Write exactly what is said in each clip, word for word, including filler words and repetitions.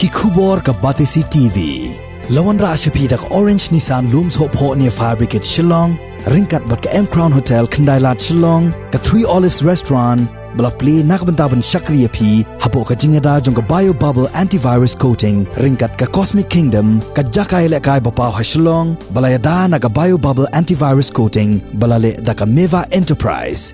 Ki khubor ka Batesi T V. La wanrah sha phi da ka Orange Nissan Lum Sohphoh near Fire Brigade Shillong, ryngkat bad ka M Crown Hotel Khyndailad Shillong, ka Three Olives Restaurant, ba la plie na ka bynta ban shakri ïa phi hapoh ka jingïada jong ka Bio Bubble Antivirus Coating, ryngkat ka Cosmic Kingdom, ka jaka ïalehkai ba paw ha Shillong, ba la ïada na ka Bio Bubble Antivirus Coating, ba la leh da ka Meva Enterprise.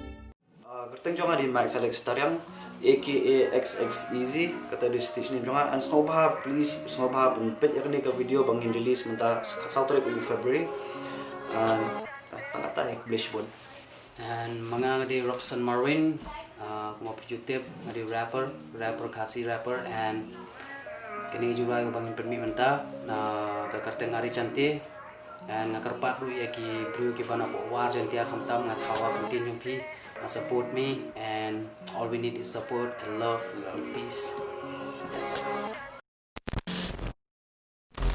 Ah, kyrteng jong nga dei Max Alex Tariang, A K A X X Easy, kata dei stage name jong nga, and sngewbha, please, sngewbha, peit ïa kane ka video ba ngin release mynta khatsaw tarik u February. And, ah, tang kata, ïa, khublei shibun. And ma nga nga dei Robson Marwin, ah, kumba phi ju tip, nga dei rapper, rapper Khasi rapper, and kane ka jingrwai kaba ngin pynmih mynta, na ka kyrteng Ari Chante, and nga kyrpad ruh ïa ki briew kiba na Pohwar Jaiñtia khamtam, nga thaw ha ka ktien jong phi, nga support me, and all we need is support and love and peace. That's it.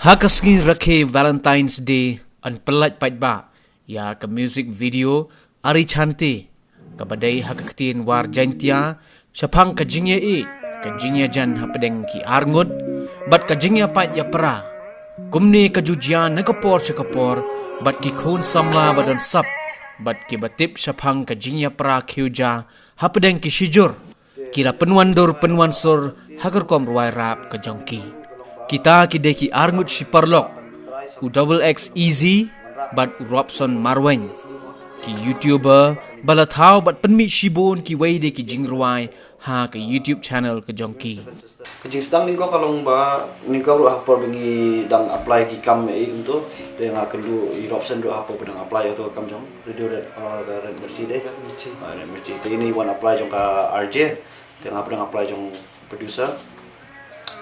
Ha ka sngi rakhe Valentine's Day yn pyllait paidbah ïa ka music video Ari Chante, kaba dei ha ka ktien War Jaiñtia, shaphang ka jingïaieit, ka jingïajan hapdeng ki arngut, bad ka jingïapait ïapra. Kumne ka ju jia na ka por sha ka por, bad ki khun samla ba don sap, bad kiba tip shaphang ka jingïapra khiew ja hapdeng ki shijur, ki la pynwandur pynwansur ha ka rukom rwai rap ka jong ki. Kita ki dei ki arngut shi paralok, u Double X Easy bad u Robson Marwin, ki YouTuber ba la thaw bad pynmih shibun kiwei de ki jingrwai ha ka YouTube channel ka jong ki. Ka jingsdang nyngkong ka long ba, nyngkong ruh ha por ba ngi dang apply ki kam ei kumto, te nga kynduh i Robson ruh ha por ba dang apply ïa uto ka kam jong Radio Red, uh, ka Red Mirchi de. Red Mirchi. Ah, Red Mirchi. Te ine i wan apply jong ka R J, te nga pdeng apply jong producer.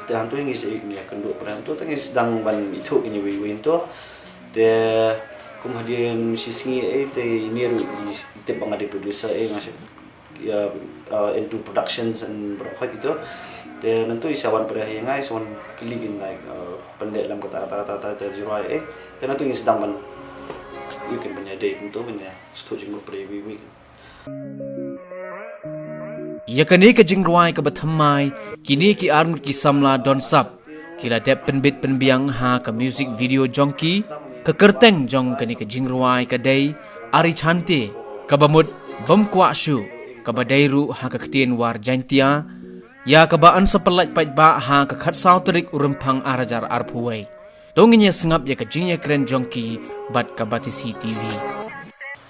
Te hangto ngi sa ïa kynduh pdeng hangto, te ngi sdang ban ithuh kine iwei iwei hangto. Te kum hadien shisngi ei, te ine ruh i tip ba nga dei producer ei, nga shu ïa, uh, into productions and baroh hoi kito. Te nangto i sa wan pdeng ïa nga, i sa wan kylli kin, like, uh, pyndep lem kata kata kata kata, te jingrwai ei. Te nangto ngi sdang ban ïa kin ban ïadei kumto, ban ïa sdang jingmut pdeng iwei iwei. Ïa kane ka jingrwai kaba thymmai, kine ki arngut ki samla don sap, ki la dep pynbit pynbiang ha ka music video jong ki. Ka kyrteng jong kane ka jingrwai ka dei Ari Chante, kaba mut bym kwah shuh, kaba dei ruh ha ka ktien War Jaiñtia, ïa kaba yn sa pyllait paidbah ha ka khatsaw tarik u Rymphang ar hajar arphew wei. To ngin ïa sngap ïa ka jingïakren jong ki bad ka Batesi T V.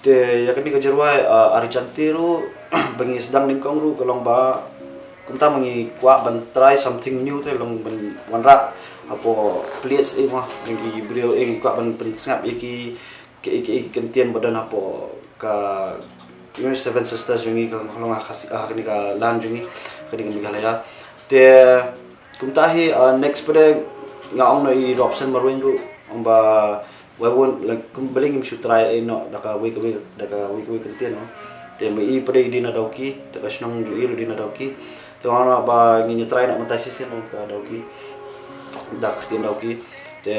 Te ïa kane ka jingrwai, uh, Ari Chante ruh, ba ngi sdang nyngkong ruh ka long ba, kumta ma ngi kwah ban try something new, te long ban wanrah hapoh plates ei mo, ïa ki briew ei, ngi kwah ban pynsngap ïa ki, ki, ki, ki kyntien ba don hapoh ka, you know, Seven Sisters jong ngi, ka long ha Khasi, ha kane ka land jong ngi, kane ka Meghalaya. Te kumta hi, uh, next pdeng nga ong noh i Robson Marwin ruh, ong ba, wei won, like, kum balei ngim shu try ei noh da kawei kawei, da kawei kawei kyntien noh. Te ma i pdeng i dei na Dawki, te ka shnong jong i ruh dei na Dawki. Te nga ong ba ngin ïa try noh mynta shisien noh ka Dawki, da ka ktien Dawki. Te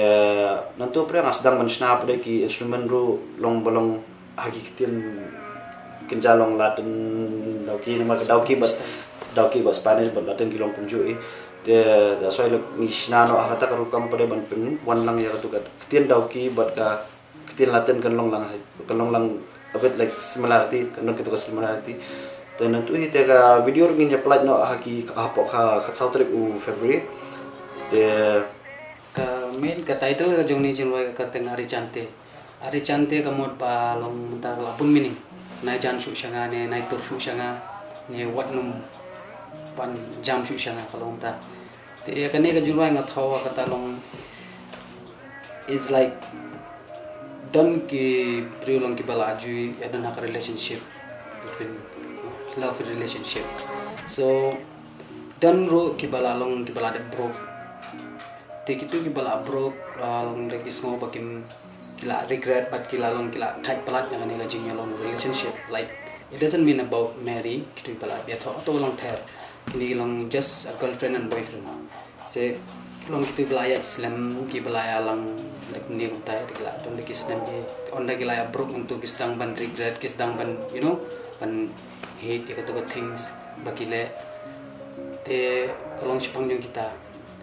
nangto pdeng nga sdang ban shna pdeng ki instrument ruh long ba long ha ki ktien kynja long Latin Dawki, namar ka Dawki bad, Dawki bad Spanish bad Latin ki long kumjuh ei. Te that's why, like, ngi shna noh ha kata ka rukom pdeng ban pynwan lang ïa kato ka ktien Dawki bad ka ktien Latin kan long lang, kan long lang a bit, like, similarity, kan long kito ka similarity. Te nangto hi te ka video ruh ngin ïa pyllait noh ha ki, hapoh ka khatsaw tarik u February. Te ka main, ka title ka jong kane ka jingrwai ka kyrteng Ari Chante. Ari Chante ka mut ba long mynta ka la bun meaning. Nai jan shuh sha nga ne nai tur shuh sha nga ne wat nym pan jam shuh sha nga, ka long mynta. Te ïa kane ka jingrwai nga thaw kata long, it's like, don ki briew long kiba la ju ïa don ha ka relationship, between love relationship. So don ruh kiba la long kiba la dep broke. Te kito kiba la broke, la long da ki sngew ba kim, ki la regret bad ki la long ki la thait palat ïa kane ka jingïalong relationship. Like, it doesn't mean about marry, kito kiba la ïathoh to long ther. Kine ki long just a girlfriend and boyfriend. Se long kito kiba la ïaid slem, kiba la ïalang, like, ne kumta, ki la don da ki snem ki, ynda ki la ïa broke nangto ki sdang ban regret, ki sdang ban, you know, ban hate ïa kato ka things ba ki leh. Te ka long shaphang jong kita.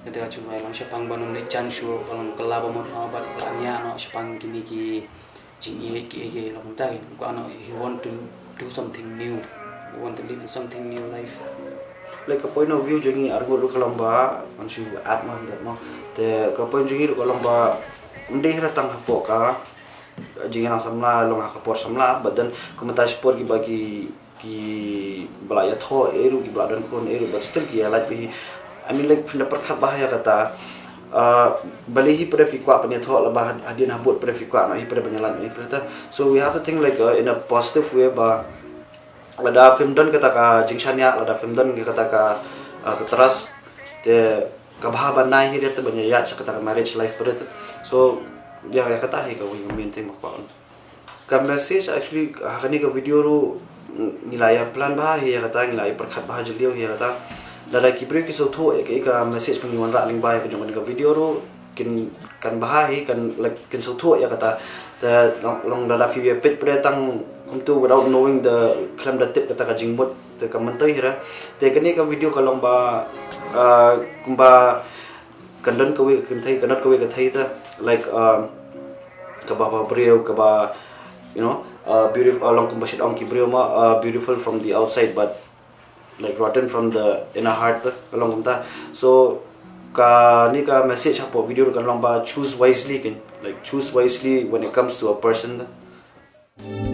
Kata ka jingmut long shaphang ban ym leit jan shuh, ban long kylla ba mut noh bad la ngiah noh shaphang kine ki jingeh ki eh ki long kumta. Ka noh, he want to do something new, he want to live in something new life. Like ka point of view jong ngi arngut ruh ka long ba, ngan shu add mo, add mo. Te ka point jong ngi ruh ka long ba ym dei hi tang hapoh ka jingïalang samla, long ha ka por samla, but then kumta shi por kiba ki, kiba la ïathoh eh ruh, kiba la don khun eh ruh, but still ki ïa lait bha hi. I mean, like, phin da pyrkhat bha ïa kata. Uh, balei hi pat phi kwah ban ïathoh, laba had-, hadien habud pat phi kwah noh hi pat ban ïa lait noh hi pat. So we have to think, like, uh, in a positive way ba lada phim don kata ka jingshaniah, lada phim don kata ka, uh, ka trust, te ka bha ban nai hi riat ban ïa ïaid sha kata ka marriage life pat. So ïa, ïa kata hi kawei ka main thing ba kwah. Ka message actually ha kane ka video ruh ngi la ïa plan bha hi ïa kata, ngi la ïa pyrkhat bha jylliew hi ïa kata. Lada ki briew ki sngewthuh ïa ka, ïa ka message ba ngi wanrah lyngba ïa ka jong kane ka video ruh, kin, kan bha hi, kan, like, kin sngewthuh ïa kata. Te long, long lada phi ïa peit pat tang kumtu without knowing the, khlem da tip kata ka jingmut, te ka myntoi hi ra. Te kane ka video ka long ba, ah, kumba kan don kawei ka kynthei, kan don kawei ka kynthei te, like, um, kaba, ba briew, kaba, you know, uh, beautiful, uh, long kumba shit ong ki briew ma, uh, beautiful from the outside but, like, rotten from the inner heart te, ka long kumta. So kane ka message hapoh video kan long ba choose wisely, kan, like, choose wisely when it comes to a person te.